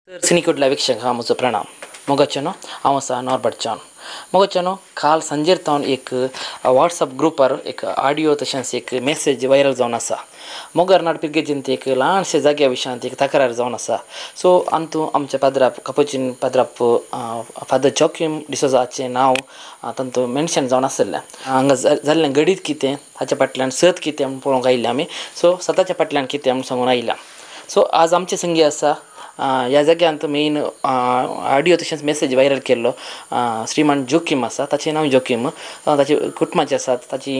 सिनीकुडला वीक्षक हा म्हजो प्रणाम. मोगाचेनो हांव आसा नॉर्बर्ट जॉन. मोगाचेनो काल सांजेर तावन एक वॉट्सअप ग्रुपार एक ऑडियो तशेंच एक मेसेज व्हायरल जावन आसा. मोगरनाड पिरगेजींत एक ल्हानशे जाग्या विशयांत एक तक्रार जावन आसा. सो अंतू आमच्या पाद्राप कपुचीन पाद्राप फादर जॉकीम डिसोजाचें नांव तातूंत मेन्शन जावन आशिल्लें. हांगा जाल्लें घडीत कितें हाच्या फाटल्यान सत कितें म्हूण पळोवंक आयिल्लें आमी. सो सताच्या फाटल्यान कितें म्हूण सांगून आयल्या. सो आज आमचे संगी आसा ह्या जाग्यांत मेन ऑडियो तशेंच मेसेज व्हायरल केल्लो श्रीमान जोकीम आसा. ताचें नांव जोकीम. ताचे कुटुंबाचे आसात, ताची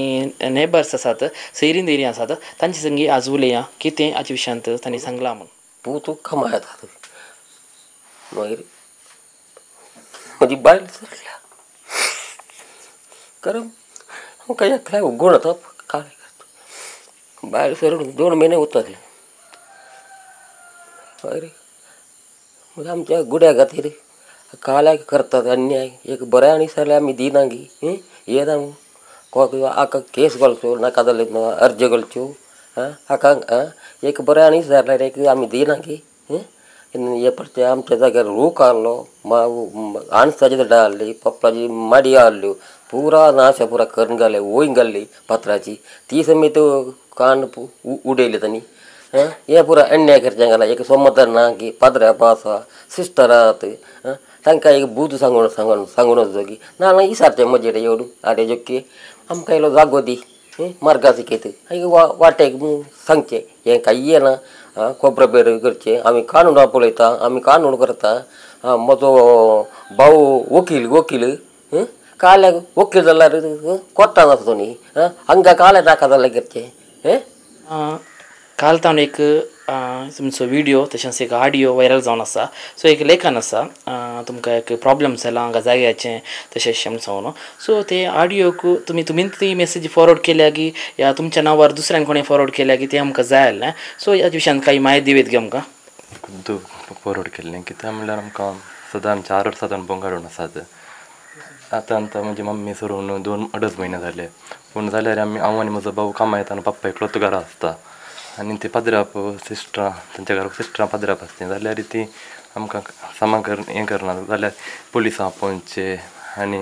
नेबर्स आसात, सैरीं दैरीं आसात. तांचे संगी आज उलया कितें हाच्या विशयांत तांणी सांगलां म्हूण. पूत कमायतात मागीर म्हजी बायल सरल्या कारण आमकां एकल्या उगोण आतां काय बायल सरून 2 म्हयने उरताले. मागीर म्हणजे आमच्या गुड्या खातीर काल्याक करतात अन्याय. एक बरें आनी जाल्यार आमी दिना गी येना हाका केस घालच्यो नाका जाल्यार अर्ज घालच्यो हाका एक बरें आनी जाल्यार एक आमी दिना गी. हे परते आमच्या जाग्यार रूख आहलो, आणसाची झाडां आहली, पोपळाची माडी आहल्यो, पुरा नाश पुरा करून घाले, वंय घाल्ली फातराची ती समेत कान उडयली तांणी. हें पुरा अन्याय करचें घाला. एक सोमतार ना की पाद्र्याप आसा, सिस्टर आहात, तांकां एक बूद सांगून सांगून सांगून वचचो की ना ना इसारचें म्हजेर येवन आरे जोकी आमकां इल्लो जागो दी मार्गा शिकयत वाटेक सांगचें हें कांय येना. खोबरो बेर करचें आमी कानून पळयता, आमी कानून करता. म्हजो भाव वकील वकील काल्याक वकील जाल्यार कोर्टान आसा तो न्ही, हांगा काल्याक नाका जाल्यार करचें. हें काल तावन एक तुमचो व्हिडियो तशेंच एक ऑडियो व्हायरल जावन आसा. सो एक लेखन आसा तुमकां एक प्रॉब्लम जाला हांगा जाग्याचें तशें म्हूण सांगून. सो ते ऑडियोक तुमी तुमीच ती मेसेज फॉरवर्ड केल्या की या तुमच्या नांवार दुसऱ्यान कोणें फॉरवर्ड केल्या की तें आमकां जाय आसलें. सो ह्या विशयान कांय म्हायती दिवयत गे आमकां. खुद्द फॉरवर्ड केल्लें कित्याक म्हणल्यार आमकां सदां 4 वर्सां जावन बोंगाडून आसात. आतां आतां म्हजी मम्मी सरून 2-2.5 म्हयने जाले. पूण जाल्यार आमी हांव आनी म्हजो भाव कामां येता आनी पप्पा एकलोच घरा आसता. आनी ती पाद्राप सिस्टरां तांच्या घराक सिस्टरां पाद्राप आसता जाल्यार ती आमकां सामा कर हें करना जाल्यार पुलिसां आपोवचें आनी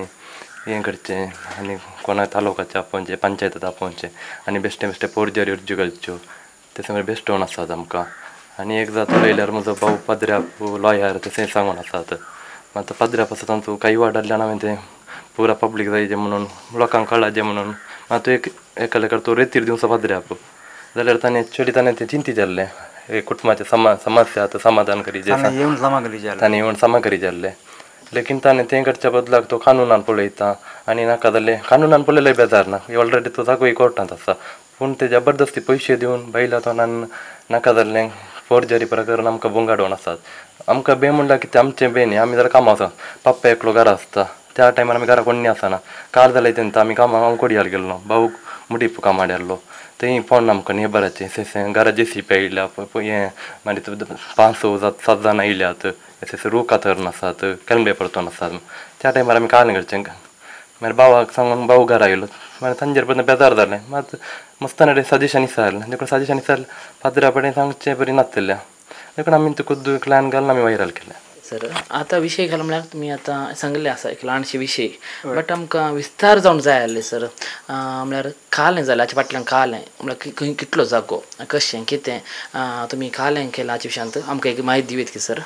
हें करचें आनी कोणाक तालुकाचें आपोवचें, पंचायतींत आपोवचें आनी बेश्टे बेश्टे फोर्जरी अर्ज्यो घालच्यो ते सगळें बेश्टोवन आसात आमकां. आनी एक जाता उलयल्यार म्हजो भाव पाद्राप लॉयर तशें सांगून आसात. आतां पाद्राप आसा तांचो कांय वाडांतल्यान हांवें तें पुरा पब्लीक जायचें म्हणून लोकांक कळाचें म्हणून मात एक एकालेकार तो रेतीर दिवचो पाद्राप जाल्यार ताणें एक्चुअली ताणें तें चिंती जाल्लें एक कुटुंबाचें समस्या आतां समाधान करीचें ताणें येवन समा करी जाल्लें. लेकीन ताणें तें करच्या बदलाक तो कानुनान पळयता आनी नाका जालें कानुनान पळयल्यार बेजार ना, ऑलरेडी तो जागोय कोर्टांत आसा. पूण ते जबरदस्ती पयशे दिवन बैला तोंडान नाका जाल्लें फोर्जरी प्रकरण आमकां बोंगाडोवन आसात. आमकां बे म्हणल्यार कितें आमचें बे न्ही, आमी जाल्यार कामां वचोन पप्पा एकलो घरा आसता त्या टायमार आमी घरा कोण आसना. काल जाल्यार तेन्ना आमी कामां हांव कोडयाल गेल्लो, भाऊ मुडीप कामार आसलो, थंय फोन आमकां नेबराचें घरा जेसीपी आयल्या हें मागीर 5, 6, 7 जाणां आयल्यात, अशें रूख कातरून आसात, केलंबे परतून आसात. त्या टायमार आमी काल करचें मागीर भावाक सांगून भाव घरा आयलो. मागीर तांचेर पर्यंत बेजार जालें. मात मस्ताना सजेशन विचारलें, देखून सजेशन विचारलें पाद्रा कडेन सांगचें बरी नासलें, देखून आमी तुका क्लॅन घालून आमी व्हायरल केलें. सर आतां विशय घालो म्हळ्यार तुमी आतां सांगिल्लें आसा एक ल्हानशे विशय, बट आमकां विस्तार जावन जाय आसलें सर. म्हळ्यार कालें जालें हाच्या फाटल्यान कालें म्हळ्यार खंय कितलो जागो कशें कितें तुमी कालें केलां हाच्या विशयांत आमकां एक म्हायती दिवयत की सर.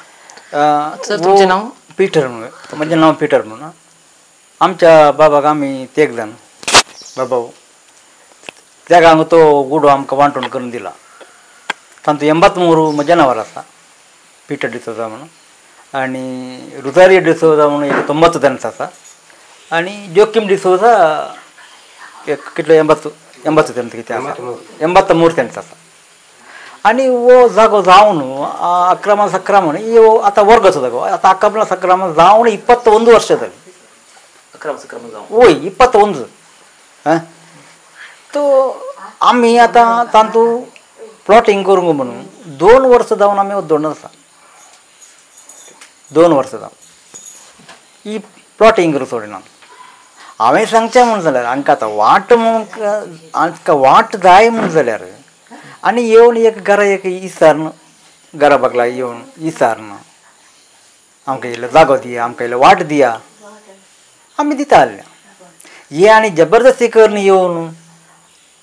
सर तुमचें नांव? पिटर म्हणून. म्हजें नांव पिटर म्हणून. आमच्या बाबाक आमी तेग जाण बाबा तेगांक तो गुडो आमकां वांटून करून दिला. तांचो 83 म्हज्या नांवार आसा, पिटर डिसोजा म्हणून, आनी रुजारी डिसोजा म्हणून एक 90 जाणांचो आसा, आनी जोकीम डिसोजा एक कितलो 80 जाणांचो कितें आसा, 83 जाणांचो आसा. आनी हो जागो जावन अक्रम सक्रम हो आतां वर्गाचो जागो आतां अक्रम सक्रम जावन 21 वर्सां जालीं. अक्रम सक्रम जावन वय 21. आं तो आमी आतां तातूंत प्लॉटींग करूंक म्हणून 2 वर्सां जावन आमी दोन आसा, 2 वर्सां जावन ही प्लॉटींग करूंक सोडिना. हांवें सांगचें म्हूण जाल्यार हांकां आतां वाट म्हूण हांकां वाट जाय म्हूण जाल्यार आनी येवन एक घरा एक इसार्ण घरा बागला येवन इसार्ण आमकां इल्लो जागो दिया, आमकां इल्लो वाट दिया, आमी दिता आहले. हे आनी जबरदस्ती करून येवन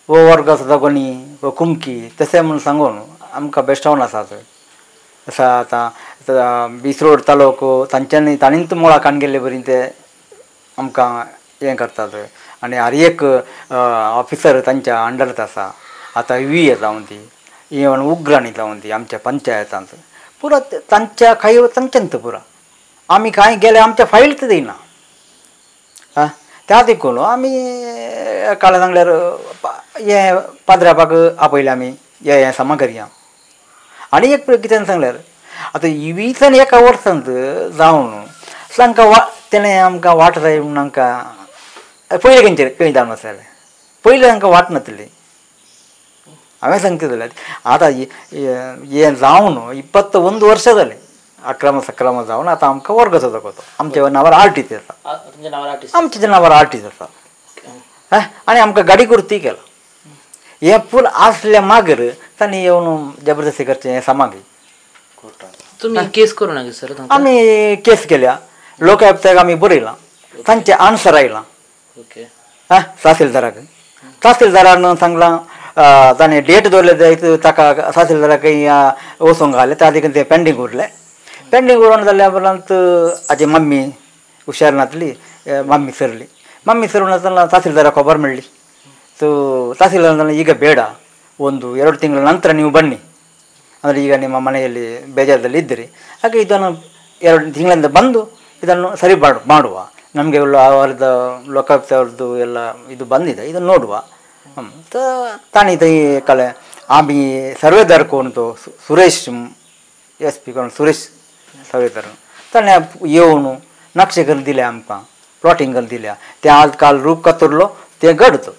वो वर्गाचो जागो न्ही वो कुमकी तशें म्हूण सांगून आमकां बेश्टावन आसात. तशें आतां बिसरोड तालुको तांच्यांनी ताणीच मुळां काडून गेल्ले बरी ते आमकां हें करतात. आनी हर एक ऑफिसर तांच्या अंडरांत आसा. आतां वी जावन ती इवन उग्राणी जावन ती आमच्या पंचायतांत पुरा तांच्या खाय तांच्यांत पुरा आमी कांय गेले आमच्या फायल्स दिना. आं त्या देखून आमी काल सांगल्यार हें पाद्रापाक आपयलें आमी हे हें सामा करया. आनी एक कितें सांगल्यार आतां इवीसान एका वर्सांत जावन तांकां वा तेणें आमकां वाट जाय म्हूण आमकां पयलीं खंयचेर खंय जावन आसलें पयलीं तांकां वाट नासली. हांवें सांगता जाल्यार आतां हें जावन 21 वर्सां जालें अक्रम सक्रम जावन आतां आमकां वर्गाचो जागो तो आमच्या नांवार आर्टीस आसा, आमच्या नांवार आर्टीस आसा. आनी आमकां गाडी कुर्ती केला. हें पूल आसल्या मागीर तांणी येवन जबरदस्ती करचें हें सामागी. तुमी केस करूं नाका सर? आमी केस केल्या, लोकायुक्ताक आमी बरयलां, तांचें आन्सर आयलां. आं तहसीलदाराक, तहसीलदारान सांगलां ताणें डेट दवरले जायत ताका तहसीलदाराक वचूंक घालें. त्या देखून तें पेंडींग उरलें. पेंडींग उरून जाल्या उपरांत हाजी मम्मी हुशार नासली, मम्मी सरली. मम्मी सरून आसतना ತಹಸೀಲ್ದಾರ ಖಬರ್ मेळ्ळी. ಸೊ ತಹಸೀಲ್ದಾರ್ ಈಗ ಬೇಡ, 1-2 ತಿಂಗಳ ನಂತರ ನೀವು ಬನ್ನಿ, ಅಂದರೆ ಈಗ ನಿಮ್ಮ ಮನೆಯಲ್ಲಿ ಬೇಜಾರದಲ್ಲಿ ಇದ್ದಿರಿ, ಹಾಗೆ ಇದನ್ನು 2 ತಿಂಗಳಿಂದ ಬಂದು ಇದನ್ನು ಸರಿ ಮಾಡುವ, ನಮಗೆ ಅವರದ್ದು ಲೋಕಾಯುಕ್ತ ಅವ್ರದ್ದು ಎಲ್ಲ ಇದು ಬಂದಿದೆ, ಇದನ್ನು ನೋಡುವ. ತಾನಿ ಕಳೆ ಆಮಿ ಸರ್ವೇದಾರ್ ಕೋಣ್ತು ಸುರೇಶ್ ಎಸ್ ಪಿ कोण सुरेश सर्वेदार ताणें येवन नक्षे करून दिले आमकां, प्लॉटिंग करून दिल्या. तें आज काल रूप कातरलो तें घडतो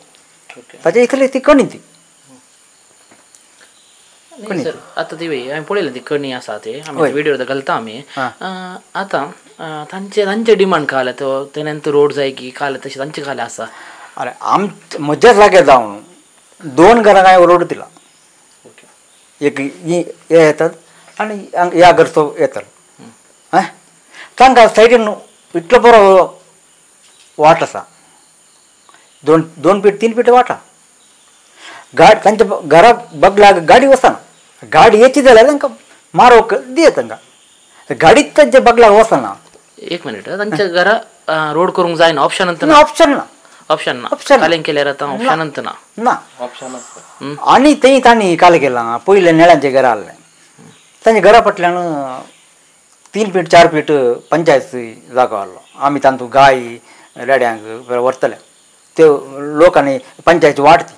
ताचे इतली ती कणी ती सर. आतां ती हांवें पळयलें ती कणी आसा ते आमी व्हिडियो घालता आमी. आतां तांचे तांचे डिमांड काल तो तेन्ना रोड जाय की काल तशें तांचे काल आसा. अरे आमच्या म्हज्याच लागीं जावन 2 घरां हांवें रोड दिला. एक हे येतात आनी ह्या घरचो येतात. आं तांकां सायडीन इतलो बरो वाट आसा, 2 फीट 3 फीट वाट. गाडी तांच्या घरा बगलाक गाडी वचना, गाडी येची जाल्यार तांकां मारोक दिये तांकां, गाडीच तांच्या बगलाक वचना. एक मिनिट, तांच्या घरा रोड करूंक जायना, ऑप्शन ना, ऑप्शन ना, ऑप्शन ना, ऑप्शन कालें केल्यार आतां ऑप्शन ना, ना ऑप्शन. आनी थंय तांणी काल केलां पयलें नेळ्यांचें घरा आहलें, तांच्या घरा फाटल्यान 3 फीट 4 फीट पंचायत जागो आहलो. आमी तांतूं गाय रेड्यांक व्हरतले त्यो लोकांनी पंचायत वाट ती.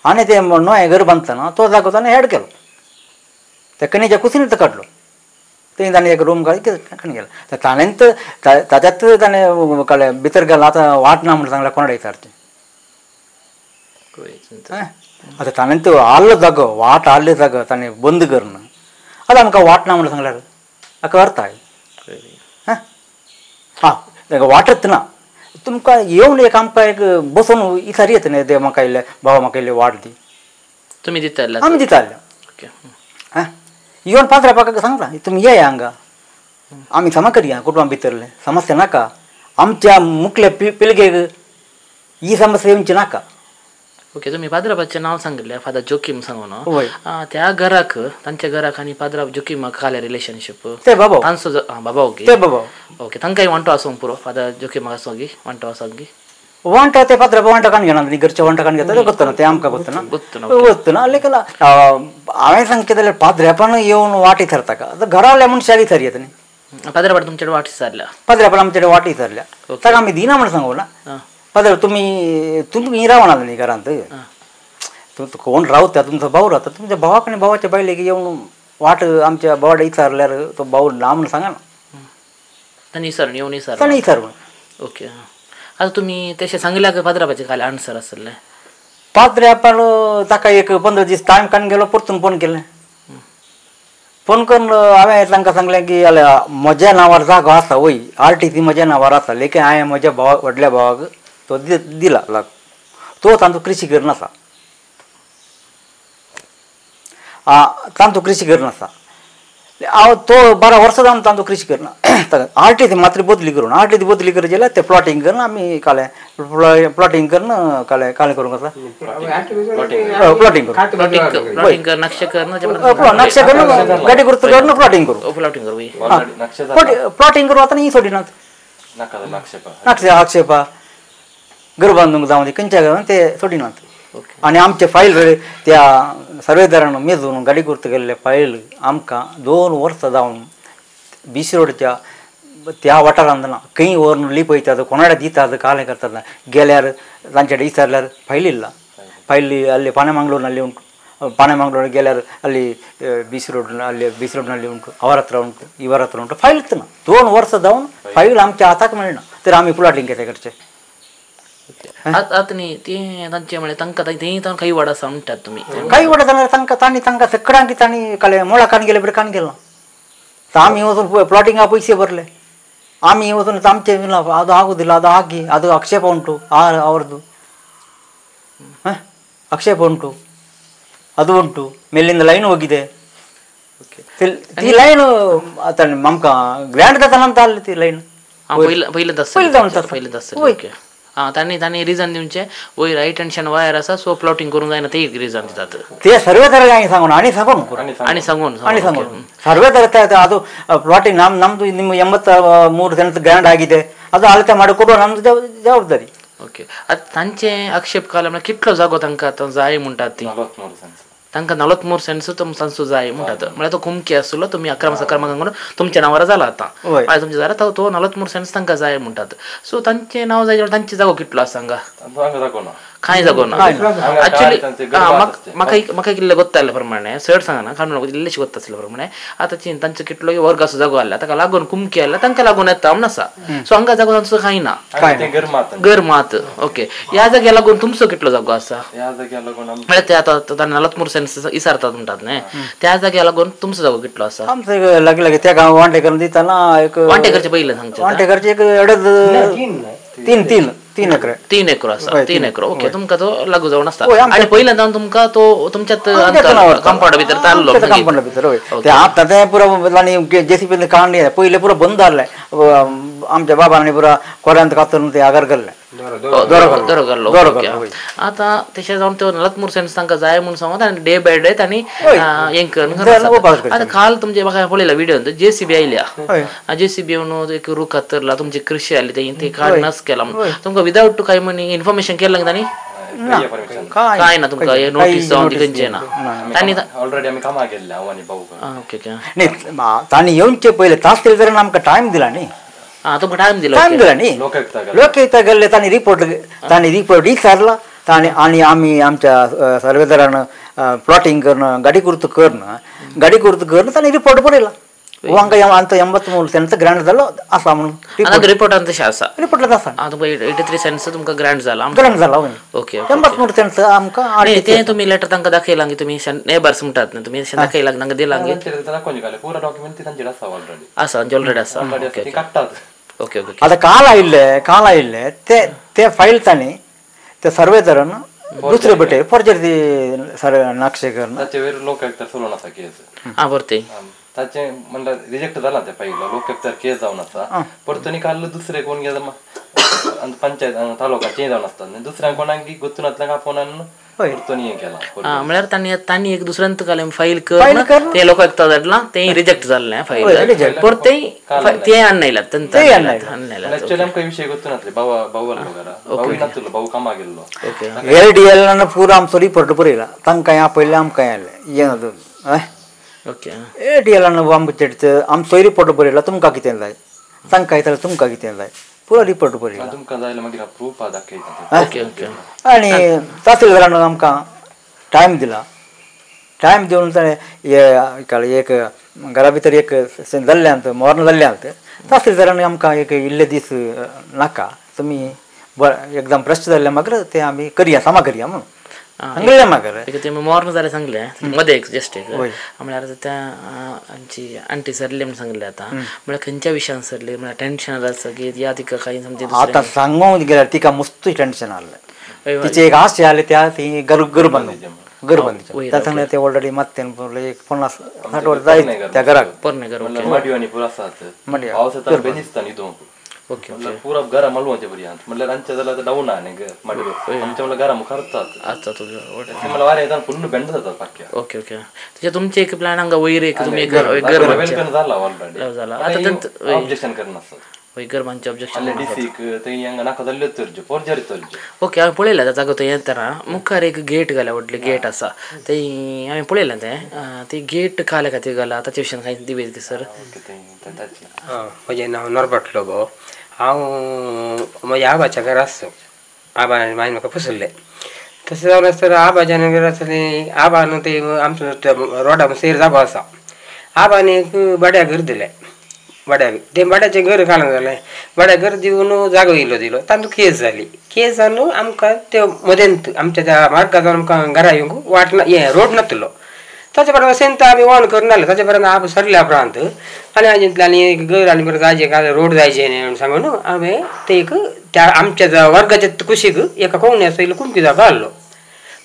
आनी ते नवें घर बांदतना तो जागो ताणें हेड केलो, त्या कणीच्या कुशीन काडलो, थंय ताणें एक रूम काडली कणी गेलो. ताणें ताच्यात ताणें कळ्ळें भितर गेलो. आतां वाट ना म्हूण सांगलें कोणाक विचारचें. आतां ताणें तो आहलो जागो वाट आहलो जागो ताणें बंद करून आतां आमकां वाट ना म्हूण सांगल्यार हाका अर्थ आहे. हां ताका वाटच ना तुमकां येवन एक आमकां एक बसून विचार येता न्ही, ते म्हाका इल्लें बाबा म्हाका इल्लें वाट दी, तुमी दिता? आमी दिता. हां येवन पात्रापाक सांगता तुमी येया हांगा, आमी समा करया कुटुंबा भितरलें समस्या नाका, आमच्या मुखल्या पिळगेक ही समस्या येवची नाका. ओके, तुमी पाद्रापाचें नांव सांगिल्लें, फादर जोकीम सांगून. त्या घराक तांच्या घराक आनी पाद्रा जोकीमाक काले रिलेशनशीप ते बाबा तांचो बाबा. ओके, ते बाबा. ओके, तांकांय वांटो आसूंक पुरो, फादर जोकीमाक आसूंक गी वांटो आसूंक गी वांटो ते पाद्रा वांटो काडून घेना, घरचे वांटो काडून घेता गोत्तना ते आमकां गोत्तना गोत्तना. लेकिन हांवें सांगचें जाल्यार पाद्र्यापान येवन वाट विचारता का आतां घरावल्या मनशाक विचार येता न्ही. पाद्र्यापान तुमचे वाट विचारल्या, पाद्र्यापान आमचे वाट विचारल्या, ताका आमी दिना म्हूण सांगू ना. पाद्र तुमी तुमी रावना न्ही घरांत, कोण रावता तुमचो भाव रावता, तुमच्या भावाक आनी भावाच्या बायलेक येवन वाट आमच्या भावाक विचारल्यार तो भाव ना म्हूण सांगना. तांणी विचारून येवन विचार तांणी विचारून. ओके, आतां तुमी तशें सांगिल्ल्या पाद्रापाचें काल आन्सर आसलें? पाद्र्यापान ताका एक 15 दीस टायम काडून गेलो, परतून फोन केलें. फोन करून हांवें तांकां सांगलें की जाल्यार म्हज्या नांवार जागो आसा वय, आर टी सी म्हज्या नांवार आसा, लेकिन हांवें म्हज्या भावा व्हडल्या भावाक तो दिला लागो, तो तांचो कृषी करून आसा, तांचो कृषी करून आसा. हांव तो 12 वर्सां जावन तांचो कृषी करना आर टी मात्र बदली करून आर टी बदली करची जाल्यार ते प्लॉटींग करून आमी कालें प्लॉटींग करून कालें कालें करूंक आसा प्लॉटींग करून नक्षे करून नक्षे करून गाडी गुर्त करून प्लॉटींग करू प्लॉटींग करून आतां ही सोडिनात नक्षे आक्षेपा घर बांदूंक जावं ते खंयच्या घरान ते सोडिनात आनी आमचे फायल त्या सर्वेदारान मेजून गाडी गुर्त केल्ले फायल आमकां 2 वर्सां जावन बीसी रोडच्या त्या वाठारांत ना खंय व्हरून लिपयतात कोणाडे दितात कालें करतात गेल्यार तांचे कडेन विचारल्यार फायल इल्ला फायल ಅಲ್ಲಿ ಪಾನೆಮಂಗ್ಳೂರಿನಲ್ಲಿ ಉಂಟು ಪಾನೆಮಂಗ್ಳೂರು गेल्यार ಅಲ್ಲಿ ಬಿ ಸಿ ರೋಡ್ ಅಲ್ಲಿ ಬಿ ಸಿ ರೋಡ್ನಲ್ಲಿ ಉಂಟು ಅವರ ಹತ್ರ ಉಂಟು ಇವರ ಹತ್ರ ಉಂಟು फायल इतना 2 वर्सां जावन फायल आमच्या हाताक मेळना तर आमी प्लॉटींग कितें करचें आतां न्ही तें तांचें म्हळ्यार तांकां तें तांकां काही वाड आसा म्हणटात तुमी काही वाड आसा तांकां तांणी तांकां सगळ्यांक तांणी कालें मोळा कान गेले बरें कान गेला तर आमी वचून प्लॉटिंगा पयशे भरले आमी वचून आमचें ಅದು ಆಗುದಿಲ್ಲ ಅದು ಹಾಕಿ ಅದು ಆಕ್ಷೇಪ ಉಂಟು ಅವ್ರದ್ದು ಆಕ್ಷೇಪ ಉಂಟು ಅದು ಉಂಟು ಮೇಲಿಂದ ಲೈನ್ ಹೋಗಿದೆ ಈ ಲೈನ್ ಆಮಕ ಗ್ರ್ಯಾಂಡ್ ಅಂತ ಅಲ್ಲಿ ಲೈನ್ पयलें आं तांणी तांणी रिजन दिवचें वयर हाय टेन्शन वायर आसा सो प्लॉटींग करूंक जायना ते एक रिजन दितात ते सर्वेदार सांगून आनी सांगून आनी सांगून आनी सांगून ಸರ್ವೇದಾರ ಅದು ಪ್ಲಾಟಿಂಗ್ ನಮ್ದು ನಿಮ್ಮ 83 ಸೆಂಟ್ ಗ್ರ್ಯಾಂಡ್ ಆಗಿದೆ ಅದು ಅಳತೆ ಮಾಡಿಕೊಡುವ ನಮ್ದು ಜವಾಬ್ದಾರಿ. ओके आतां तांचे आक्षेप काडले म्हळ्यार कितलो जागो तांकां आतां जाय म्हणटात ती तांकां 43 सेंट्स तांचो जाय म्हणटात म्हळ्यार तो कुमकी आसलो तुमी अक्रम सक्रम म्हणून तुमच्या नांवार जाला आतां आनी तुमच्या जाला तो 43 सेंट्स तांकां जाय म्हणटात सो तांचें नांव जाय जाल्यार तांचे जागो कितलो आसा हांगा कांय जागो ना एक्चुअली म्हाका म्हाका इल्लें गोत्ता प्रमाणे चड सांगना काणून इल्लेशें गोत्ता आसले प्रमाणे आतां तांचो कितलो वर्गाचो जागो आसला ताका लागून कुमकी आसला तांकां लागून येता म्हूण आसा सो हांगा जागो तांचो कांय ना घर मात. ओके ह्या जाग्या लागून तुमचो कितलो जागो आसा म्हळ्यार ते आतां 43 सेंट्स इसारतात म्हणटात न्ही त्या जाग्या लागून तुमचो जागो कितलो आसा? आमचो लागीं लागीं त्या गांव वांटेकर दितना एक वांटेकरचें पयलें सांगचें वांटेकरचें एक अडज तीन तीन 3 एकर 3 एकर आसा 3 एकर. ओके तुमकां तो लागू जावन आसता आनी पयल्यान जावन तुमकां तो तुमच्यात कंपाउंडा भितर ताल्लो कंपाउंडा भितर हय ते आतां तें पुरो आनी जेसीबी काडली पयलें पुरो बंद जाल्लें आमच्या बाबांनी पुरो कोऱ्यांत कातरून ते आगार केल्लें दोरो घाल्लो. आतां तशें जावन त्यो 43 सेंट्स तांकां जाय म्हूण सांगून आनी डे बाय डे तांणी हें करून आतां काल तुमचे म्हाका पळयला व्हिडियोन जेसीबी आयल्या जेसीबी येवन एक रूख कातरला तुमची कृषी आसली ती काडनाच केला म्हणून तुमकां विदाउट काय म्हणी इन्फॉर्मेशन केलां तांणी काय ना तुमकां नोटीस जावन ती खंयचें ना तांणी ऑलरेडी आमी कामाक गेल्ले हांव आनी भाऊ. ओके ओके न्ही तांणी येवचे पयलें तहसीलदारान आमकां टायम दिला न्ही तुमकां टायम दिलो टायम दिला न्ही लोकयुक्ता गेल्ले तांणी रिपोर्ट तांणी रिपोर्ट विचारला तांणी आनी आमी आमच्या सर्वेदारान प्लॉटींग करून गाडी गुर्त करून गाडी गुर्त करून तांणी रिपोर्ट बरयला हांगा आमचो 83 सेंट्स ग्रांट जालो आसा म्हणून रिपोर्टान तशें आसा रिपोर्टान आसा तुमकां 83 सेंट्स तुमकां ग्रांट जाला ग्रांट जाला ओके 83 सेंट्स आमकां तें तुमी लेटर तांकां दाखयलां की तुमी नेबर्स म्हणटात न्ही तुमी दाखयलां तांकां दिलां पुरा डॉक्युमेंट तांचे आसा ऑलरेडी आसा ऑलरेडी आसा ओके ओके. आतां काल आयिल्ले काल आयिल्ले ते ते फायल तांणी ते सर्वेदारान दुसरे बटे फॉर्जरी नक्षे करून ताचे वयर लोकआयुक्तार चलोवन आसा केस आं बरें ताचें म्हणल्यार रिजेक्ट जाला तें फायल लोकआयुक्तार केस जावन आसा परतून काल दुसरे कोण गेले पंचायत तालुका चेंज जावन आसता न्ही दुसऱ्यांक कोणाक गोत्तून आपोवन परतून हें केलां म्हळ्यार तांणी तांणी एक दुसऱ्यांत काल फायल कर ते लोकआयुक्ता धाडलां तें रिजेक्ट जाल्लें फायल परत तें हाडून आयलात एक्चुअली आमकां विशय गोत्तून नासले भाव भाऊ आसलो घरा भाऊय नासलो भाऊ कामाक गेल्लो ओके एल डी एल पुरो आमचो रिपोर्ट बरयला तांकां आपयलें आमकां आयलें हें हय ओके ए डी एलान आमचे आमचोय रिपोर्ट बरयला तुमकां कितें जाय तांकां येताले तुमकां कितें जाय पुरो रिपोर्ट बरयला तुमकां जाय मागीर प्रूफ दाखयता. ओके ओके आनी तहसीलदारान आमकां टायम दिला टायम दिवन ताणें एक घरा भितर एक जाल्लें आमचो मरण जाल्लें आमचें तहसीलदारान आमकां एक इल्ले दीस नाका तुमी एकदम भ्रश्ट जाल्ले मागीर ते आमी करया सामा करया म्हणून सांगलें मागीर ते मरण जालें सांगलें मदें एक जस्ट एक म्हळ्यार त्या आमची आंटी सरली म्हूण सांगलें आतां म्हळ्यार खंयच्या विशयान सरली म्हळ्यार टेंशन आसा की या तिका कांय समजें आतां सांगूंक गेल्यार तिका मस्त टेंशन आसलें तिचें एक आशय आसलें त्या ती घर बांदूंक घर बांदचे त्या सांगलें ते ऑलरेडी मात्तेन एक 50-60 वर्सां जायत त्या घराक पोरणे घर माडयो आनी पुरो आसात पावस येता बेनिसता न्ही दोन ओके म्हणल्यार पुरा घरा मालवणचे पर्यंत म्हणल्यार आमच्या जाल्यार आतां डावन आहा न्ही माडयो आमच्या म्हणल्यार घरा मुखार आसा तुझं मला वारें येता फुल्ल बेंड जातात पाक्या. ओके ओके तशें तुमचें एक प्लॅन हांगा वयर एक तुमी एक घर वेलकन जाला ऑलरेडी जाला आतां ऑब्जेक्शन करनासत वय घर बांदचें ऑब्जेक्शन डीसीक थंय हांगा नाका जाल्ल्यो तरच्यो फोर्जरी तरच्यो. ओके हांवें पळयलां त्या जागो थंय येतना मुखार एक गेट घाल्या व्हडली गेट आसा थंय हांवें पळयलां तें ती गेट काल्या खातीर घाला ताचे विशयान कांय दिवेत सर. म्हजें नांव नॉर्बर्ट लोबो. हांव म्हज्या आबाच्या घरा आसतो. आबान मागीर म्हाका पुसल्लें तशें जावन आसतना आबाच्या घरा आसतलें आबा न्हू ते आमचो रोडा सेर जागो आसा आबान एक भाड्याक घर दिलें भाड्याक तें भाड्याचें घर घालूंक जालें भाड्याक घर दिवन जागो इल्लो दिलो तातूंत केस जाली केस जावन आमकां ते मदेंत आमच्या त्या मार्गार आमकां घरा येवंक वाट ना हें रोड नातलो ताचे उपरांत अशेंच आमी ऑन करून आसले ताचे उपरांत आब सरल्या उपरांत आनी हाजेंतल्यान आनी एक घर आनी परत जायचे रोड जायचे न्ही म्हणून सांगून हांवें ते एक त्या आमच्या वर्गाच्या कुशीक एका कोंकणी इल्लो कुमकी जागो आहलो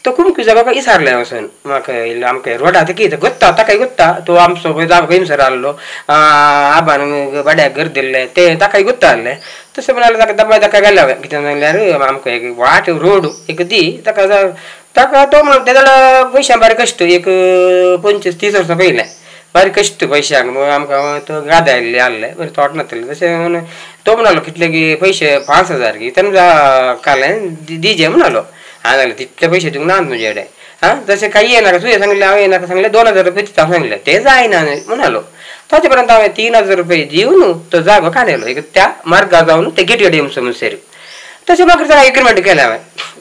तो कुमकी जागो इसारले वचून म्हाका इल्लो आमकां रोडा ते कितें गोत्ता ताकाय गोत्ता तो आमचो खंय जागो खंयसर आहलो आबान भाड्याक घर दिल्लें तें ताकाय गोत्ता आहलें तशें म्हणाले ताका दबाय ताका गेले हांवें कितें सांगल्यार आमकां एक वाट रोड एक दी ताका ताका तो म्हणून तें जाल्यार पयशां बारीक कश्ट एक 25-30 वर्सां पयलें बारीक कश्ट पयशांक आमकां तो गादा आयिल्ले आहले बरें थोट नासतलें तशें म्हणून तो म्हणालो कितले की पयशे 5000 की तेन्ना कालें दिजे म्हणालो हांवें सांगलें तितले पयशे दिवंक ना तुजे कडेन आं तशें कांय येनाका तुवें सांगलें हांवें येनाका सांगलें 2000 रुपया दिता सांगलें तें जायना म्हणालो ताचे पर्यंत हांवें 3000 रुपया दिवन तो जागो काडलो एक त्या मार्गार जावन ते गेटी कडेन म्हणसर तशें मागीर ताका एग्रीमेंट केलें हांवें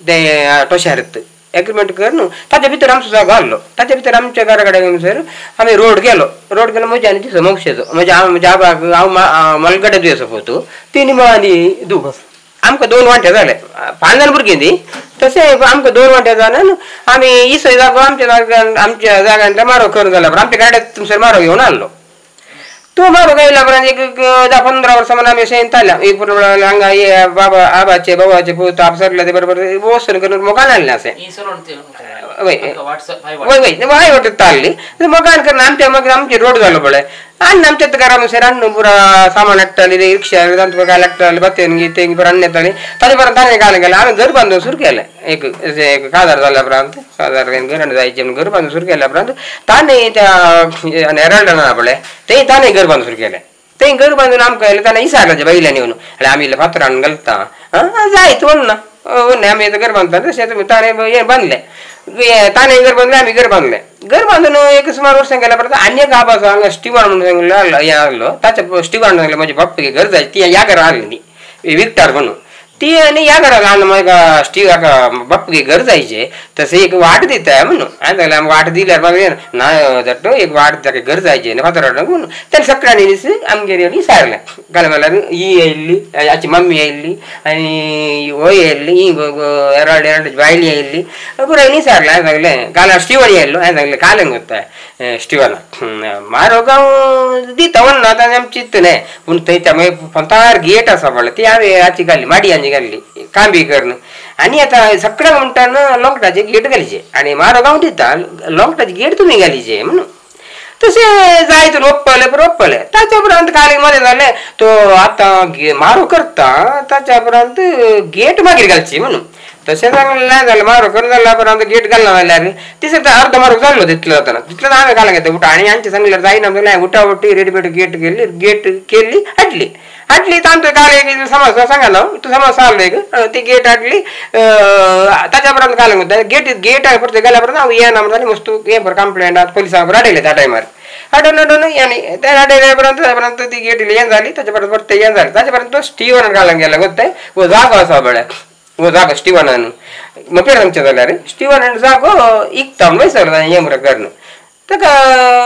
तें टोशारत एग्रीमेंट करून ताच्या भितर आमचो जागो आहलो ताच्या भितर आमच्या घरा कडेन म्हणसर आमी रोड गेलो रोड गेलो म्हज्या आनी दिसो मोक्षेचो म्हज्या म्हज्या आबाक हांव मलगडे दुयेंसो पोतू ती निमो आनी दू आमकां 2 वांटे जाले 5 जाण भुरगीं ती तशें आमकां 2 वांटे जाल्यान आमी इसो जागो आमच्या जाग्यान आमच्या जाग्यान मारो करून जाल्या उपरांत आमच्या गाड्यात तुमसर मारो घेवन आहलो तो मारो येयल्या उपरांत एक 10-15 वर्सां म्हण आमी अशें येताले एक हांगा हे बाबा आबाचे बाबाचे पूत आपसरले ते बरोबर वचून करून मोगान हाडलें अशें वय वय वय वय वाटत आहली मोगान करून आमच्या मागीर आमचे रोड जालो पळय आनी आमच्या घरा म्हणसर हाडून पुरा सामान हाडटाली रिक्षा तांतूं काय लागताले बत्तेन तेंग पुरा हाडून येताली ताचे उपरांत ताणें घालून गेलें आमी घर बांदून सुरू केलें एक एक काजार जाल्या उपरांत काजार घर जायचें म्हणून घर बांदून सुरू केल्या उपरांत ताणें त्या हेराल्डना पळय तें ताणें घर बांदून सुरू केलें तें घर बांदून आमकां येयलें ताणें इसारलें बायल्यान येवन आनी आमी इल्लें फातर हाडून घालता आं जायत वन्ना वन्ना आमी आतां घर बांदता तशें तुमी ताणें हें बांदलें ताणें घर बांदलें आमी घर बांदलें घर बांदून एक सुमार वर्सां गेल्या उपरांत आनी एक आबा हांगा स्टिवान म्हणून सांगलो आहलो हें आहलो ताच्या स्टिवान सांगलें म्हज्या बापूय घर जाय ती ह्या घरा आहली ती विकटार म्हणून ती आनी ह्या घरा ल्हान म्हाका स्टिवाक बापूय घर जायचे तशें एक वाट दिता म्हणून हांवें सांगलें आमकां वाट दिल्यार मागीर ना धाडटो एक वाट ताका घर जायचे न्ही फातर हाडूंक म्हणून तेणें सगळ्यांनी आमगेर येवन विचारलें घालें म्हणल्यार ही येयल्ली हाची मम्मी येयल्ली आनी हो येयल्ली ही एराल्ड एराल्ड बायली येयल्ली पुराय विचारलें हांवें सांगलें काल स्टिवन येयल्लो हांवें सांगलें काल गोत्ता स्टिवना मारो गांव दिता वन्ना आतां आमचें चित्त न्ही पूण थंय त्या मागीर फोंतार गेट आसा पळय ती हांवें हाची घाली माडयांची घाल्ली कांबी करून आनी आतां सगळ्यांक म्हणटा न्हू लोंगटाचे गेट घालीचे आनी मारो गांव दिता लोंगटाचे गेट तुमी घालीचे म्हणून तशें जायत रोपले रोपले ताच्या उपरांत काल मदें जालें तो आतां मारो करता ताच्या उपरांत गेट मागीर घालची म्हणून तशें सांगलें जालें मारो करून जाल्या उपरांत गेट घालना जाल्यार तिसरें अर्दो मारो जाल्लो तितलो जातना तितलो हांवें घालूंक येता उठा आनी आमचें सांगल्यार जायना जाल्यार उठा उठी रेडीमेड गेट केली गेट केली हाडली हाडली तांतूं काल एक समज सांगलो तूं समज आसलो एक ती गेट हाडली ताच्या उपरांत घालूंक गेट गेट परतें गेल्या उपरांत हांव येना म्हणटा मस्त हें बरें कंप्लेंट पुलिसांक बरें हाडयलें त्या टायमार हाडून हाडून आनी तें हाडयल्या उपरांत ताच्या उपरांत ती गेट हें जाली ताच्या उपरांत परतें हें जालें ताच्या उपरांत तो स्टिवन घालूंक गेलो गोत्ताय हो जागो आसा पळय हो जागो स्टिवनान मपेर सांगचें जाल्यार स्टिवनान जागो इकता म्हणून विचारलो हें मरे करून ताका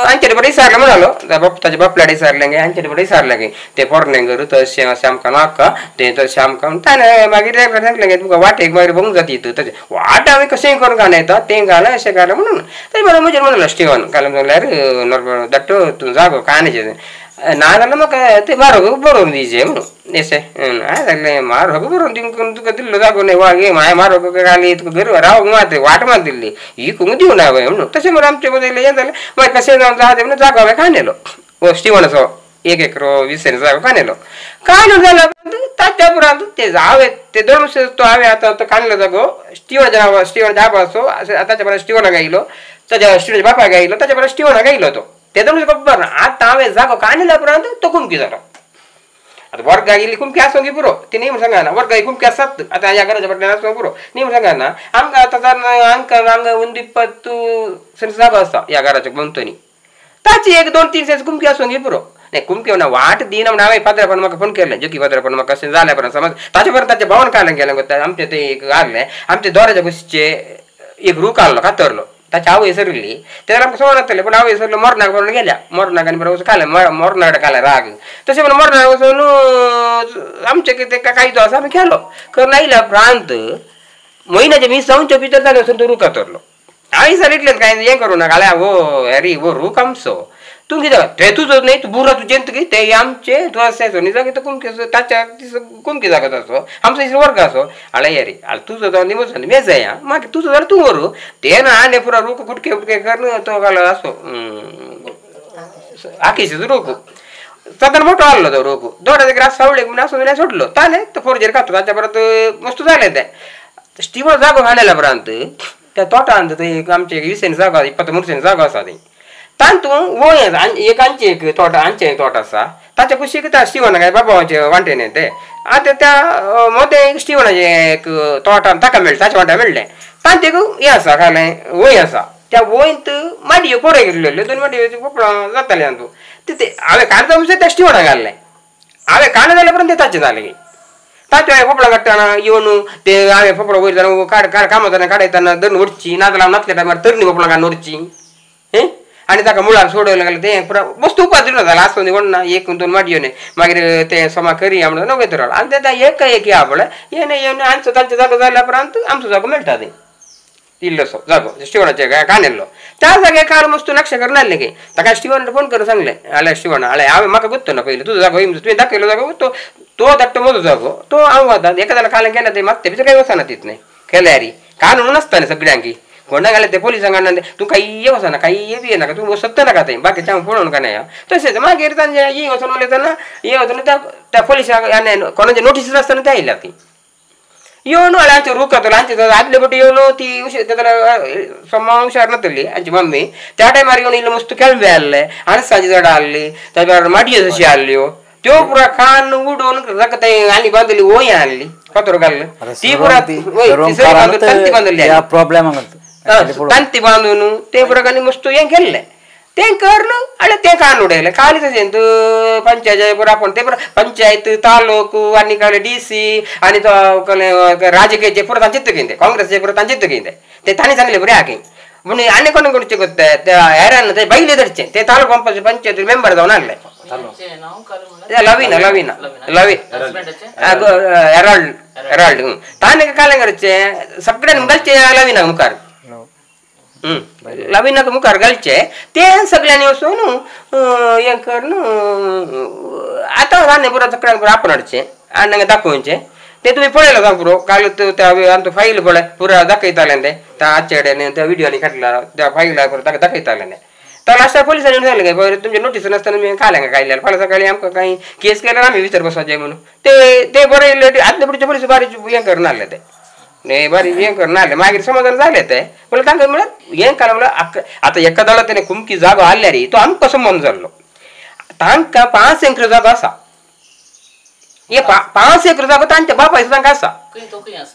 आमचे बरें विचारलें म्हणालो ताच्या बापल्याडे विचारलें गे आमचे बरें विचारलें गे तें पोरणें घर तशें अशें आमकां नाका तें तशें आमकां ताणें मागीर सांगलें गे तुमकां वाटेक मागीर बंग जाता तितून तशें वाट हांवें कशेंय करून घालूं येता तें घालें अशें घालें म्हणून तें बरें म्हजेर म्हणलो स्टिवन घालें म्हणल्यार धाडटो तूं जागो कांय ना जाल्यार म्हाका तें बारो बरोवन दिवचें म्हणून एसे हांवें सांगलें मार हगो बरोवन तिंका तुका दिल्लो जागो न्हय वा माय मारो घाली तुका घर रावंक मात वाट मात दिल्ली ही कुंग दिवना हांवें म्हणून तशें म्हणून आमचें मदें हें जालें मागीर कशें जावन जाता म्हणून जागो हांवें कानेलो हो स्टिवनाचो 1 एकरो 20 सेंट जागो कानेलो कानून जाल्या उपरांत ताच्या उपरांत ते हांवें ते 2 वर्सां तो हांवें आतां तो काणलो जागो स्टिवनाच्या नांवा स्टिवनाच्या आबा असो ताच्या परत स्टिवनाक आयलो ताच्या स्टिवनाच्या बापायक आयलो ताच्या परत स्टिवनाक आयलो तो ते 2 वर्सां खबर ना आतां हांवें जागो काणल्या उपरांत तो कुमकी जालो आतां वर्गाक इल्ली कुमकी आसूंक पुरो ती न्ही म्हण सांगना वर्गाक कुमकी आसात आतां ह्या घराच्या फाटल्यान आसूंक पुरो न्ही म्हण सांगना आमकां आतां आमकां हांगा 1 20 सेंट जागो आसा ह्या घराच्या भोंवतणी ताची 1 2 3 सेंट कुमकी आसूंक पुरो नाही कुमकी ना वाट दिना म्हणून हांवें पाद्रापान म्हाका फोन केलें जोकी पाद्रापान म्हाका अशें जालें उपरांत समज ताचे परत ताच्या भावान काडलें गेलें आमचें तें एक आहलें आमच्या दोराच्या कुशीचे एक रूख आहलो कातरलो ताची आवय सरिल्ली तेन्ना आमकां सवय नासतलें पूण आवय सरलो मरणाक म्हणून गेल्या मरणाक आनी बरोबर खालें मरणाक खालें राग तशें म्हणून मरणाक वचून आमचें कितें कायदो आसा आमी केलो करून आयल्या उपरांत म्हयन्याचे 20 जावच्या भितर जालें वचून तो रूख कातरलो हांवें सर इतलें कांय हें करूं नाका जाल्यार हो हॅरी हो रूख आमचो तूं कितें ते तुजो न्ही तूं बुरा तुजें तुगे ते आमचे तूं आसा न्ही जागो तो कुमके ताच्या कुमके जागो आसो आमचो इसो वर्ग आसो हाळे येरी हाळे तुजो जावन निमोस मेज या मागीर तुजो जाल्यार तूं व्हरू ते ना आनी पुरा रूख गुटके गुटके करून तो घालो आसो आकेशीचो रूख सादारण मोठो आहलो तो रूख दोडाचे ग्रास सावळेक म्हणून आसून सोडलो ताणें तो फोरजेर खातो ताच्या परत मस्त जालें तें स्टिवर जागो घालेल्या उपरांत त्या तोटांत थंय आमचे 20 सेंट जागो 23 सेंट जागो आसा थंय तातूंत वंय एक आमचें एक तोट आमचें एक तोट आसा ताच्या कुशीक त्या स्टिवना बाबाचे वांटेन तें आतां त्या मोदें एक स्टिवनाचें एक तोट ताका मेळ्ळें ताच्या वांट्या मेळ्ळें तांचें एक हें आसा घालें वंय आसा त्या वंयत माडयो कोरे घेतलेल्यो 2 माडयो पोपळां जातालीं तातूंत ते हांवें काडता म्हणसर त्या स्टिवना घाल्लें हांवें काडलें जाल्यार उपरांत तें ताचें जालें ताचें हांवें पोपळां काडटना येवन ते हांवें पोपळां वयर जावन काड काड कामां जातना काडयतना धरून व्हरची नाजाल्यार नासल्या टायमार तरणी पोपळां काडून व्हरची हें आनी ताका मुळार सोडयलें जाल्यार तें पुरा वस्तू उपाद्रो जालें आसूं न्ही कोण ना 1 2 माडयो न्ही मागीर तें समा करया म्हणून नवें तर आनी तें एक एक या पळय येवन येवन आमचो तांचो जागो जाल्या उपरांत आमचो जागो मेळटा थंय इल्लोसो जागो स्टिवनाचे कानेल्लो त्या जाग्यार काल मस्त नक्शा करून आसलें की ताका स्टिवन फोन करून सांगलें हाल्या स्टिवन हाल्या हांवें म्हाका गुत्तो ना पयलीं तुजो जागो तुवें दाखयलो जागो तो तो धाडटो म्हजो जागो तो हांव वता एका जाल्यार काल केन्ना ते मागते भितर कांय वचना तितलें केल्यार कानून म्हणून आसता न्ही सगळ्यांकी कोणाक घालें ते पोलिसांक हाडना तूं कांय वचना कांय बी येनाका तूं सत्त नाका थंय बाकीचें हांव पळोवन काय ना तशेंच मागीर तांचे ही वचून उलयतना हे वचून त्या पोलिसांक आनी कोणाचे नोटीस आसतना ते आयल्या ती येवन हांवें आमचें रूख खातलो आमचे आदले पटी येवन ती समा हुशार नासली आमची मम्मी त्या टायमार येवन इल्लो मस्त केळंबे आहले अणसाची झाडां आहली ताच्या बरोबर माडयो जशी आहल्यो त्यो पुरा खान उडोवन तें आनी बांदली वंय आहली फातर घाल्ले ती पुरा तंती बांदली प्रॉब्लेम तंती बांदून ते पुरा आनी मस्त हें केल्लें तें करून आनी तें कान उडयलें काल तशें पंचायत पुरा आपोवन तें पुरा पंचायत तालूक आनी कसलें DC आनी तो कसलें राजकीय पुरा तांचेच तुगें तें काँग्रेसचे पुरा तांचेच तुगें तें तें तांणी सांगलें बरें आहा म्हणून आनी कोण कोणचें करता त्या हेरान ते बैले धरचें ते तालुको पंपाचे पंचायत मेंबर जावन आहले लवीना लवीना लवी हेराल्ड हेराल्ड ताणें कालें करचें सगळ्यांनी घालचें लवीना मुखार लवीनाक मुखार घालचें तें सगळ्यांनी वचून हें करून आतां रान्ने पुरो सगळ्यांक पुरो आपोवन हाडचें आनी हांगा दाखोवचें तें तुमी पळयलां जावं पुरो काल त्या आमचो फायल पळय पुरा दाखयतालें तें त्या आजचे कडेन त्या विडियोनी काडला त्या फायला पुरो ताका दाखयतालें तें तर लास्टाक पोलिसांनी सांगलें काय तुमचे नोटीस नासतना तुमी काल हांगा काडल्यार फाल्यां सकाळीं आमकां कांय केस केल्यार आमी भितर बसपाचें म्हणून ते ते बरें आदले पुढचे पोलीस बारीक हें करून आहले ते न्ही बरें हें करून आहले मागीर समाधान जालें तें म्हणल्यार तांकां म्हळ्यार हें काडलें म्हळ्यार आतां एका दळा तेणें कुमकी जागो आहल्यार तो आमकां संबंद जाल्लो तांकां 5 एकर जागो आसा हे 5 एकर जागो तांच्या बापायचो तांकां आसा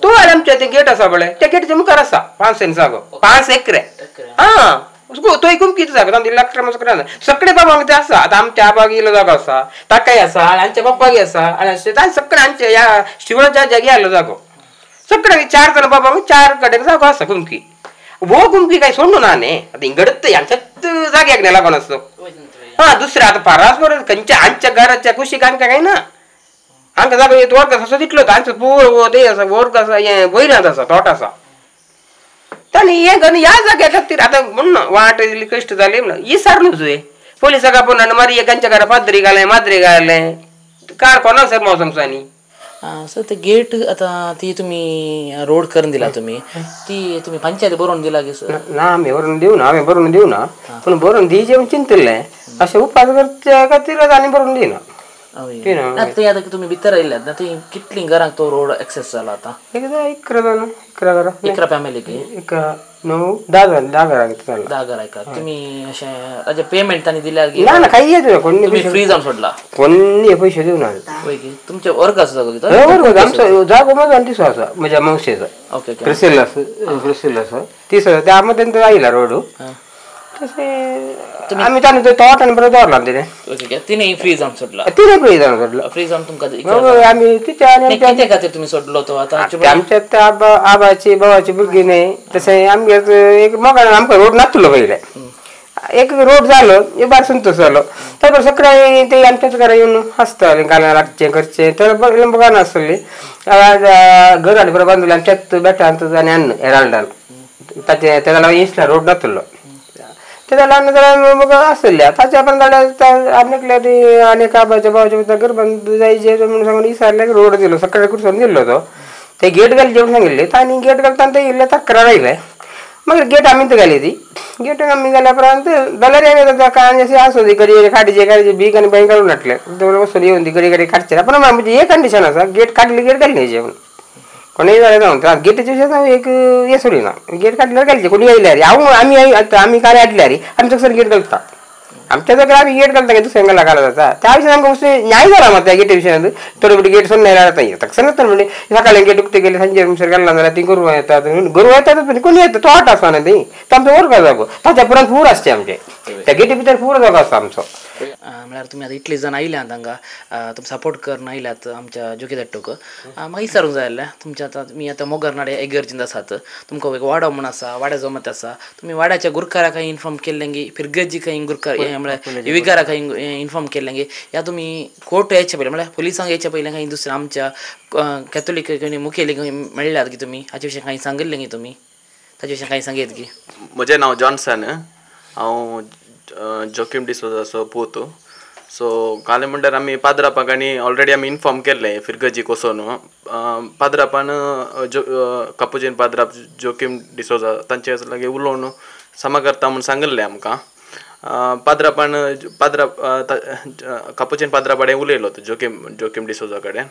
तो आनी आमच्या ते गेट आसा पळय त्या गेटीच्या मुखार आसा 5 सेंट जागो 5 एकर आं तोय कुमकीचो जागो तांचे लक्ष सगळे बाबांक ते आसा आतां आमच्या आबाक इल्लो जागो आसा ताकाय आसा आनी आमच्या बाप्पाकय आसा आनी सगळे आमच्या ह्या स्टिवनाच्या जागी आयलो जागो सगळे 4 जाण बाबांक 4 कडेन जागो आसा कुमकी हो कुमकी काय सोडून ना न्ही आतां हिंगडत ह्यांच्याच जाग्याक न्ही लागून आसतो हां दुसरें आतां फारास बरोबर खंयच्या आमच्या घराच्या कुशीक आमकां काय ना आमकां जागो वर्ग आसा तितलो आमचो पूर ते आसा वर्ग आसा हें वयल्यान आसा तोट आसा तांणी हें करून ह्या जाग्या खातीर आतां म्हण वाट इल्ली कश्ट जाली म्हणून ही सारनूच पोलिसाक आपोवन आनी मागीर एकांच्या घरा पाद्री घालें माद्री घालें कार कोणाक सर मोसम आनी सर ते गेट आतां ती तुमी रोड करून दिला तुमी ती तुमी पंचायत बरोवन दिला की सर? ना आमी बरोवन दिवना, आमी बरोवन दिवना, पूण बरोवन दिवचें म्हूण चिंतिल्लें अशें उपास करचे खातीर आनी बरोवन दिना. ना ते आतां तुमी भितर आयल्यात ना ती कितलीं घरांक तो रोड एक्सेस जाला आतां? एकदां 11 जाणां, 11 घरां, 11 फॅमिलीक, 11 9 10 10 घरां जाला, 10 घरां एका. तुमी अशें ताजें पेमेंट तांणी दिल्यार? ना ना काही येत कोणी, तुमी फ्री जावन सोडला, कोणी पयशे दिवना. वय की तुमचे वर्ग आसा जागो कितो? वर्ग आमचो जागो म्हजो आनी तिसो आसा म्हज्या मावशेचो. ओके ओके प्रिसिल्ला प्रिसिल्ला आसा तिसो त्या मदेन तो आयला रोड. तशें आमी ताणें तो तोट आनी बरो दवरला तिणें. ओके तिणें फ्री जावन सोडला? तिणें फ्री जावन सोडला. फ्री जावन तुमकां आमी तिच्या आनी कित्या खातीर तुमी सोडलो तो आतां? आमच्या त्या आबाची भावाची भुरगीं न्ही, तशें आमगेर एक मोगान आमकां रोड नासलो पयलें, एक रोड जालो एक बार संतोश जालो. तर सगळे ते आमच्याच घरा येवन आसताले, गाना लागचें करचें तर बघा नासली घर आनी बरोबर बांदले आमच्याच बेटांत आनी हाडन हेराल्डान ताचे तेका लागून इसला रोड नासलो. तेका लागून जाल्यार मग आसले ताच्या पण जाल्यार आनी एकल्या ती आनी एका आबाच्या भावाच्या घर बंद जायचे म्हणून सांगून विचारले रोड दिलो सकाळी कुरसून दिल्लो तो ते गेट घालचे म्हणून सांगिल्ले तांणी गेट घालता ते इल्ले तक्रार आयले. मागीर गेट आमी घाली ती गेट आमी घाल्या उपरांत जाल्यार ताका आनी अशें आसूं ती गडी काडचे काडचे बीक आनी बँक घालून हाडले वचून येवन ती गडी गडी काडचे. पण म्हणजे हे कंडिशन आसा गेट काडली गेट घाली न्हय म्हणून कोणीय जाल्यार जावं गेटीचे विशय एक हें सोडिना गेट काडल्यार घालचे कोणी आयल्यार हांव आमी आतां आमी काल हाडल्यार आमी तसो गेट घालता आमच्या जाग्यार आमी गेट घालता दुसऱ्यांक घालता जाता त्या विशयान आमकां मातशें न्याय जाला मात त्या गेटी विशयान थोडे मोटे गेट सोडून जाता तशें नासता म्हणजे सकाळी गेट उक्ते केले सांजे म्हणसर घालना जाल्यार ती गोरवां येतात गोरवां येतात कोणी येता तो आट आसा न्ही ती तो आमचो वर्ग जागो ताच्या उपरांत पूर आसचे आमचे त्या गेटी भितर पूर जागो आसा आमचो. म्हळ्यार तुमी आतां इतली जाण आयल्यात हांगा तुमी सपोर्ट करून आयल्यात आमच्या जोकी दाट्टूक म्हाका विचारूंक जाय आसलें तुमच्या आतां तुमी आतां मोगरनाडे एगर्जींत आसात तुमकां एक वाडो म्हूण आसा वाड्या जमत आसा तुमी वाड्याच्या गुरकाराक कांय इन्फॉर्म केल्लें गी फिरगर्जी कांय गुरकार म्हळ्यार विगाराक कांय इन्फॉर्म केल्लें गी या तुमी कोर्ट येचे पयलें म्हळ्यार पुलिसांक येचे पयलें कांय दुसरें आमच्या कॅथोलीक मुखेली खंय मेळ्ळ्यात की तुमी हाचे विशीं कांय सांगिल्लें गी तुमी ताचे विशीं कांय सांगयत की? म्हजें नांव जॉन्सन, हांव जोकीम डिसोजाचो पूत. सो काल म्हणल्यार आमी पाद्रापाक आनी ऑलरेडी आमी इन्फॉर्म केल्लें फिरगर्जीक वचोन पाद्रापान कापुजीन पाद्राप जोकीम डिसोजा तांचे लागीं उलोवन समा करता म्हूण सांगिल्लें आमकां. पाद्रापान पाद्रा कापुजीन पाद्रा कडेन उलयलो तो जोकीम डिसोजा कडेन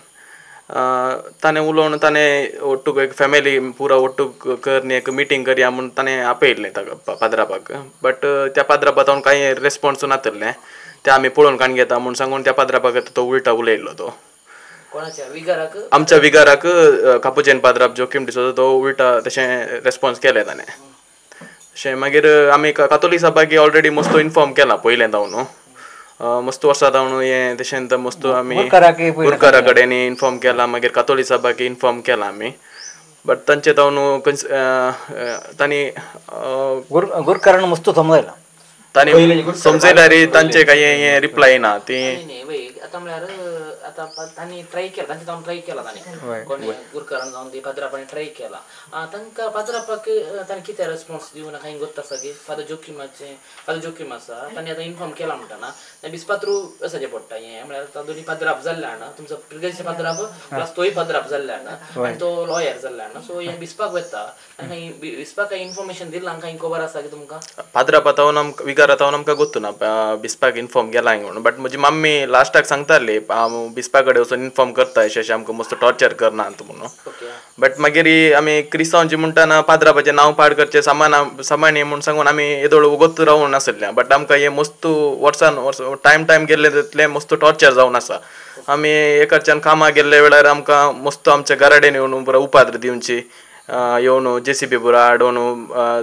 ताणें उलोवन ताणें ಒಟ್ಟುಗು एक फॅमिली पुरा ಒಟ್ಟುಗು करनी एक मिटींग करया म्हूण ताणें आपयल्लें ताका पाद्रापाक. बट त्या पाद्रापा तावन कांय रेस्पोन्स नातलें ते आमी पळोवन काडून घेता म्हूण सांगून त्या पाद्रापाक तो उल्टा उलयल्लो तो विगाराक आमच्या विगाराक कापुजेन पाद्राप जोकीम डिसोजा तो उल्टा तशें रेस्पोन्स केलें ताणें. तशें मागीर आमी कातोलीक सभाक ऑलरेडी मस्तो इन्फॉर्म केला पयलें जावन मस्त वर्सां जावन हें तशें मस्त आमी गुरकारा कडेन इन्फॉर्म केला मागीर कातोलीक सभाक इन्फॉर्म केला आमी. बट तांचे जावन तांणी गुरकारान मस्त समजयला तांणी समजयल्यार तांचे कांय हें रिप्लाय ना ती आतां म्हळ्यार आतां तांणी ट्राय केला तांचे जावन ट्राय केला तांणी कोणी गुरकारान जावन ती पाद्रापांनी ट्राय केला तांकां पाद्रापाक तांणी कितें रेस्पोन्स दिवना कांय गोत्त आसा की फादर जोकीमाचें फादर जोकीम आसा तांणी आतां इन्फॉर्म केला म्हणटा ना बिस्पात्रू वचचें पडटा हें म्हळ्यार आतां दोनी पाद्राप जाल्ले जाणा तुमचो प्रिगेचे पाद्राप प्लस तोय पाद्राप जाल्ले जाणा आनी तो लॉयर जाल्ले जाणा सो हें बिस्पाक वता आनी बिस्पाक कांय इन्फॉर्मेशन दिलां कांय खबर आसा की तुमकां? पाद्रापा तावन आमकां विगारा तावन आमकां गोत्तू ना बिस्पाक इन्फॉर्म केला म्हणून. बट म्हजी मम्मी लास्टाक सांगताली हांव बिस्पा कडेन वचून इन्फॉर्म करता अशें अशें आमकां मस्त टॉर्चर करना म्हणून. बट मागीर आमी क्रिस्तांवची म्हणटाना पाद्रापाचें नांव पाड करचें सामान सामान्य म्हूण सांगून आमी येदोळ वगत रावून नासलें. बट आमकां हें मस्त वर्सान वर्स टायम टायम गेल्ले तितलें मस्त टॉर्चर जावन आसा. आमी एकाच्यान कामाक गेल्ले वेळार आमकां मस्त आमच्या घराडेन येवन पुरो उपाद्र दिवची येवन जेसीबी पुरो हाडून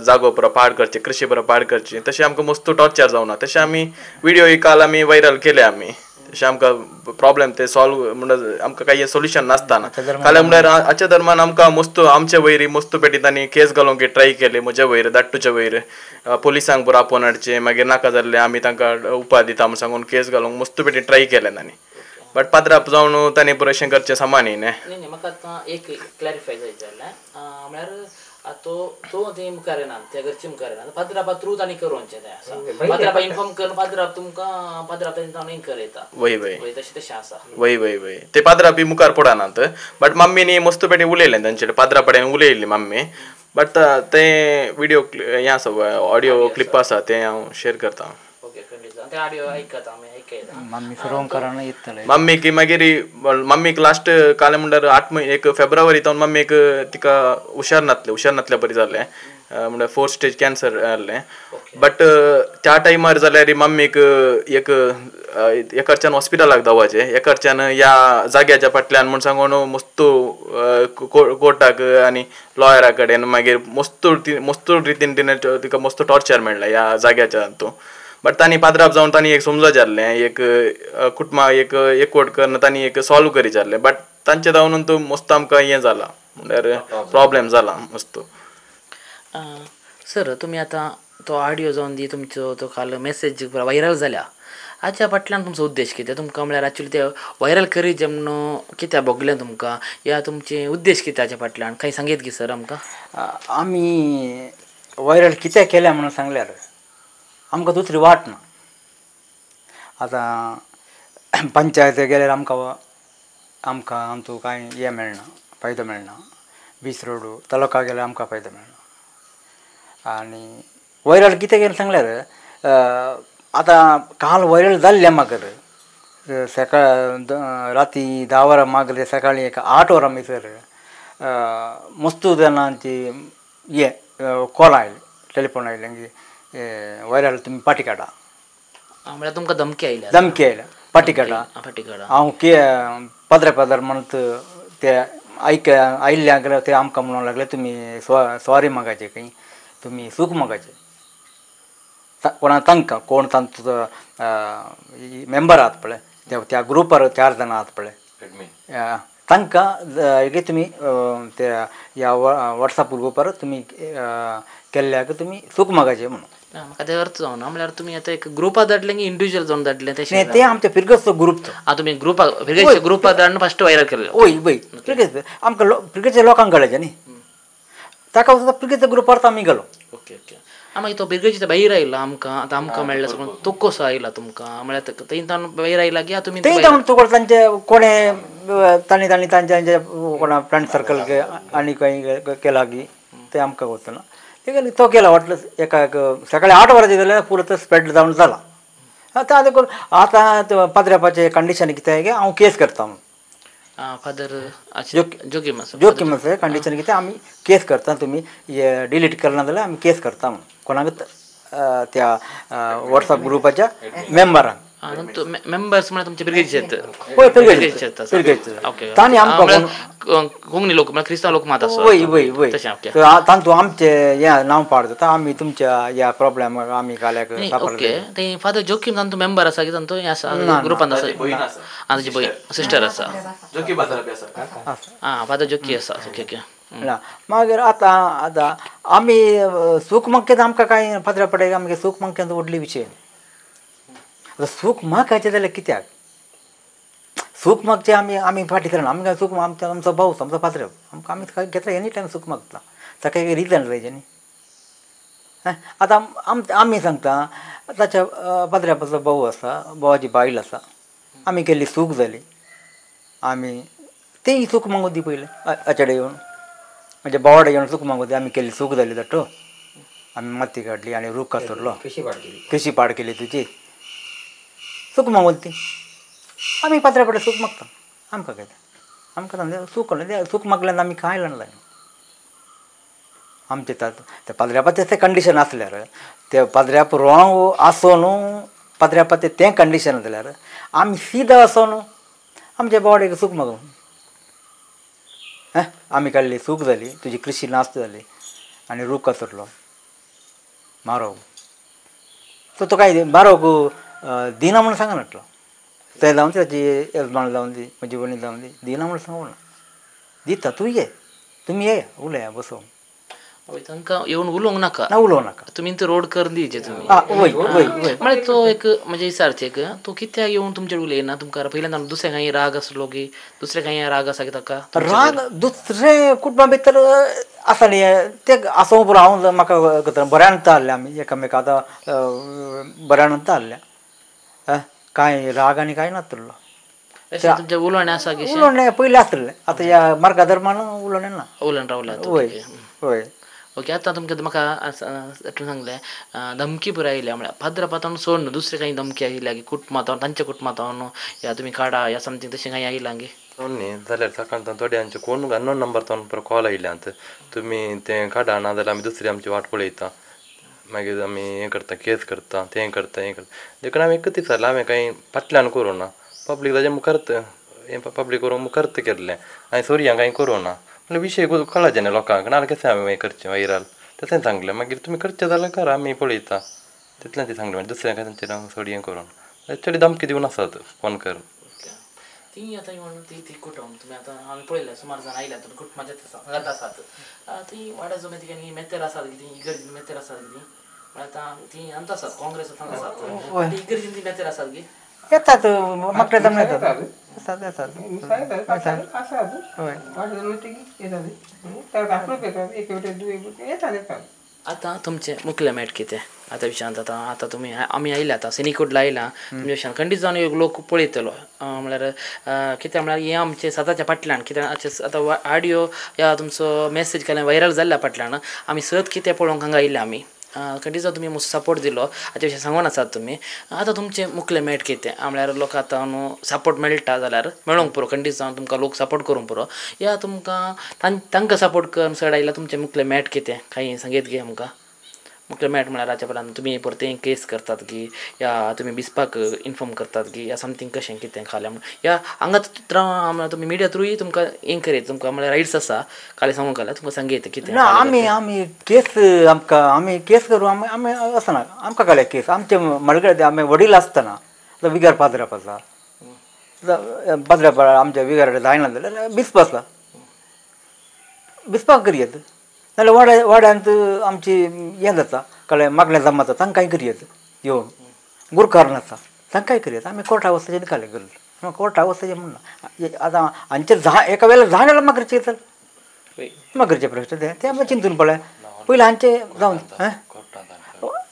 जागो पुरो पाड करचे कृशी पुरो पाड करची तशें आमकां मस्त टॉर्चर जावना. तशें आमी विडियो काल आमी वायरल केले आमी तशें आमकां प्रॉब्लेम ते सॉल्व म्हणल्यार आमकां कांय सोल्युशन नासतना काल म्हणल्यार हाच्या दरम्यान आमकां मस्त आमचे वयर मस्त पेटी तांणी केस घालूंक ट्राय केले म्हज्या वयर दाट्टूच्या वयर पोलिसांक पुरो आपोवन हाडचें मागीर नाका जाल्लें आमी तांकां उपाय दिता म्हूण सांगून केस घालूंक मस्त पेटी ट्राय केलें तांणी. बट पाद्राप जावन तांणी पुरो अशें करचें सामान्य न्ही. न्ही म्हाका आतां एक क्लॅरिफाय जाय जाल्यार म्हळ्यार तो तो ते मुखार येना त्या घरची मुखार येना पाद्रापा थ्रू तांणी करोवचें तें आसा पाद्रापा इन्फॉर्म करून पाद्राप तुमकां पाद्राप तांणी हें येता वय वय वय तशें तशें आसा वय वय वय ते पाद्रापी मुखार पडनात बट मम्मीनी मस्त पेटी उलयलें तांचे पाद्रा कडेन उलयल्ली मम्मी बट ते विडियो हें आसा ऑडियो क्लिप आसा तें हांव शेर करता. मम्मीक मागीर मम्मीक लास्ट काल म्हणल्यार 8 1 फेब्रुवारी तावन मम्मीक तिका हुशार नातलें हुशार नातल्या बरी जालें म्हणल्यार 4 स्टेज कॅन्सर आहलें बट त्या टायमार जाल्यार मम्मीक एक एकडच्यान हॉस्पिटलाक धांवपाचें एकडच्यान ह्या जाग्याच्या फाटल्यान म्हूण सांगून मस्त कोर्टाक आनी लॉयरा कडेन मागीर मस्त मस्त रितीन तिणें तिका मस्त टॉर्चर मेळ्ळें ह्या जाग्याच्या हातूंत. बट तांणी पाद्राप जावन तांणी एक समजा जाल्लें एक कुटुंबा एक एकवट करून तांणी एक सॉल्व करी जाल्लें बट तांचे जावन तो मस्त आमकां हें जाला म्हणल्यार प्रॉब्लेम जाला मस्त. सर तुमी आतां तो ऑडियो जावन दी तुमचो तो काल मेसेज व्हायरल जाल्या हाच्या फाटल्यान तुमचो उद्देश कितें तुमकां म्हळ्यार एक्चुअली ते व्हायरल करीत जें म्हणून कित्याक भोगलें तुमकां या तुमचे उद्देश कितें हाच्या फाटल्यान कांय सांगीत की सर आमकां? आमी व्हायरल कित्याक केल्या म्हणून सांगल्यार आमकां दुसरी वाट ना. आतां पंचायत गेल्यार आमकां आमकां आमचो कांय हें मेळना फायदो मेळना बीच रोड तालुका गेल्यार आमकां फायदो मेळना आनी व्हायरल कितें केलें सांगल्यार आतां काल व्हायरल जाल्लें मागीर सकाळ राती 10 वरां मागीर सकाळीं एक 8 वरां भितर मस्त जाणांची हें कॉल आयले टेलिफोन आयले की व्हायरल तुमी पाटी काडा म्हळ्यार तुमकां धमकी आयल्या धमकी आयल्या पाटी काडा हांव के पदरे पदर म्हणत ते आयक आयिल्ल्यांक ते आमकां म्हणूंक लागले तुमी सॉरी मागाचे खंय तुमी सूख मागाचे कोणा तांकां कोण तांचो मेंबर आहात पळय त्या ग्रुपार 4 जाणां आहात पळय तांकां तुमी त्या ह्या वॉट्सएप ग्रुपार तुमी केल्ल्याक तुमी चूक मागाचे म्हणून. म्हाका ते अर्थ जावना म्हळ्यार तुमी आतां एक ग्रुपार धाडलें की इंडिविज्युअल जावन धाडलें तशें? ते आमच्या फिरगजचो ग्रुप तो. आं तुमी ग्रुपार फिरगजच्या ग्रुपार धाडून फस्ट व्हायरल केल्लो? वय वय फिरगज आमकां फिरगजच्या लोकांक कळ्ळें न्ही ताका सुद्दां फिरगजच्या ग्रुपार आमी गेलो. ओके ओके आं मागीर तो फिरगजच्या भायर आयला आमकां आतां आमकां मेळ्ळें सगळें तो कसो आयला तुमकां म्हळ्यार थंय तावन भायर आयला की तुमी थंय तावन तुका तांचे कोणें तांणी तांणी तांच्या कोणा फ्रेंड सर्कल आनी खंय केला की तें आमकां वचना ते तो केला वाटलं एका एक सकाळी 8 वरांचेर जाल्यार पुरो तो स्प्रेड जावन जाला. आतां करून आतां पाद्र्यापाचें कंडिशन कितें की हांव केस करता म्हणून फादर जोकीम आसा कंडिशन कितें आमी केस करता तुमी डिलीट करना जाल्यार आमी केस करता म्हणून कोणाक त्या वॉट्सएप ग्रुपाच्या मेंबरांक. मेंबर्स म्हळ्यार तुमचे फिरगेचे हय फिरगेचे तांणी आमकां कोंकणी लोक म्हळ्यार क्रिस्तांव लोक मात आसा वय वय वय तांतू आमचें हें नांव पाड जाता आमी तुमच्या ह्या प्रॉब्लेमाक आमी काल्याक ओके ते फादर जोकीम तांचो मेंबर आसा की तांचो हें आसा ग्रुपान आसा ताची भयण सिस्टर आसा आं फादर जोकी आसा ओके ओके. ना मागीर आतां आतां आमी सूख मागचे आमकां कांय पाद्र्या पडे आमगे सूख मागचे व्हडली विशय. आतां सूख मागपाचें जाल्यार कित्याक सूख मागचें आमी आमी फाटीं सरना आमकां सूख आमचो आमचो भाव आमचो पाद्र आमकां आमी घेतला एनी टायम सूख मागता ताका एक रिजन जाय न्ही. आतां आमी सांगता ताच्या पाद्र्यापाचो भाव आसा भावाची बायल आसा आमी केल्ली सूख जाली आमी तेय सूख मागूं दी पयलें हाचे येवन म्हणजे भावाडे येवन चूक मागूं दी आमी केल्ली चूक जाली धाडटो आमी माती काडली आनी रूख कातरलो कृशी पाड केली तुजी चूक मागून ती आमी पात्र्या कडेन चूक मागता आमकां कितें आमकां चूक चूक मागल्यान आमी कांय जाण जायना आमचें ते पाद्र्यापाचें तें कंडिशन आसल्यार ते पाद्र्याप रोंग आसो न्हू पाद्र्यापाचें तें कंडिशन जाल्यार आमी सिदा आसो न्हू आमच्या बॉडीक चूक मागूं आमी काडली चूक जाली तुजी कृशी नाश जाली आनी रूख कातरलो मारोग सो तो काय मारोग दिना म्हणून सांगना म्हटलो तें जावन ताची येजमाण जावन दी म्हजी भयणी जावन दी दिना म्हणून सांगू ना दिता तूं ये तुमी ये उलया बसो. तांकां येवन उलोवंक नाका ना उलोवंक नाका तुमी तो रोड करून दिवचे तुमी वय वय वय म्हळ्यार तो एक म्हणजे विचारचें एक तो कित्याक येवन तुमचे उलयना तुमकां पहिल्यांदा दुसरे कांय राग आसलो की दुसरे कांय राग आसा की ताका राग दुसरे कुटुंबा भितर आसा न्ही ते आसूं पुरो हांव म्हाका बऱ्यान आहले आमी एकामेका आतां बऱ्यान आहले कांय राग आनी कांय नातलो तुमचें उलोवणें आसा की उलोवणें पयलीं आसलें आतां ह्या मार्गा धर्मान उलोवणें ना उलोवन रावला वय वय ओके आतां तुमकां म्हाका सांगलें धमकी पुराय आयल्या म्हळ्यार पाद्रा सोडून दुसरे कांय धमकी आयल्या की कुटुंबांत तांच्या कुटुंबांत या तुमी काडा या समथींग तशें कांय आयलां गे न्ही जाल्यार सकाळ थोड्यांचे कोण अननोन नंबर तावन परत कॉल आयल्यात तुमी तें काडा ना जाल्यार आमी दुसरी आमची वाट पळयता मागीर आमी हें करता केस करता तें करता हें करता देखून आमी एकच विचारलें हांवें कांय फाटल्यान करूं ना पब्लीक ताजें मुखारत हें पब्लीक करूंक मुखारत केल्लें हांवें सोरयां कांय करूं ना म्हणल्यार विशय कळचे न्ही लोकांक नाजाल्यार कशें हांवें करचें व्हायरल तशें सांगलें मागीर तुमी करचें जाल्यार करा आमी पळयता तितलें तें सांगलें मागीर दुसऱ्यां काय तांचेर हांव चड हें करूं एक्चुअली धमकी दिवन आसात फोन करून ती आतां येवन ती ती कुटुंब तुमी आतां आमी पळयलें सुमार जाण आयल्या तुमी कुटुंबाचे सांगात आसात ती वाड्या जमे ती मेतेर आसात ती इगर्जीन मेतेर आसात ती म्हळ्यार आतां ती आमकां आसात काँग्रेस आसात इगर्जीन ती मेतेर आसात की येतात मागले जमणे येतात येतात येतात. आतां तुमचें मुखलें मेट कितें आतां विशयांत आतां आतां तुमी आमी आयल्या आतां सिनीकोडला आयला तुमच्या विशयान खंडीत जावन एक लोक पळयतलो म्हळ्यार कितें म्हळ्यार हें आमचें सदांच्या फाटल्यान कित्याक आतां ऑडियो या तुमचो मॅसेज केल्यार व्हायरल जाल्ल्या फाटल्यान आमी सद कितें पळोवंक हांगा आयल्या आमी खंडीत जावन तुमी सपोर्ट दिलो हाचे विशीं सांगून आसात तुमी आतां तुमचें मुखलें मेट कितें म्हळ्यार लोक आतां न्हू सपोर्ट मेळटा जाल्यार मेळोंक पुरो खंडीत जावन तुमकां लोक सपोर्ट करूंक पुरो या तुमकां तांकां सपोर्ट करून चड आयल्यार तुमचें मुखलें मेट कितें कांय सांगीत गे आमकां मुखलें मेट म्हळ्यार हाच्या उपरांत तुमी परतें केस करतात की या तुमी बिस्पाक इन्फॉर्म करतात की या समथींग कशें कितें खाल्या म्हण या हांगा म्हळ्यार तुमी मिडिया थ्रूय तुमकां हें करीत तुमकां म्हळ्यार रायट्स आसा खाली सांगूंक जाल्यार तुमकां सांगयत कितें ना आमी आमी केस आमकां आमी केस करूं आमी आमी वचना आमकां काडल्या केस आमचे मडगडे आमी वडील आसतना विगार पाद्राप आसा पाद्राप आमच्या विगार जायना जाल्यार बिस्प आसा बिस्पाक करयत नाल्यार वाड्या वाड्यांत आमची हें जाता कळ्ळें मागणें जमाता तांकांय करयत येवन गुरकार आसा तांकांय करयत आमी कोर्टा वचपाचें निकाले गरज कोर्टा वचपाचें म्हण ना आतां हांचें जा एका वेळार जाय जाल्यार मागीर तर मागीरचे प्रश्न ते ते आमी चिंतून पळय पयलीं हांचें जावन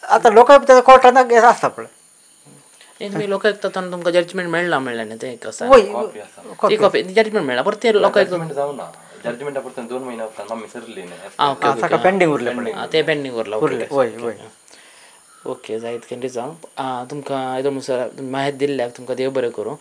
आतां लोकां कोर्टांत आसता पळय तुमी लोकांक तुमकां जजमेंट मेळ्ळां म्हणलें न्ही तें एक आसा वय ती कॉपी जजमेंट मेळ्ळा परतें लोकांक जावना जजमेंटा परतून 2 महिन्या उपरांत मम्मी सरली न्ही पेंडींग उरलें तें पेंडींग उरलां उरलें वय वय ओके जायत खंडीत जावं तुमकां येदो म्हणसर माहिती दिल्ल्याक तुमकां देव बरें करूं.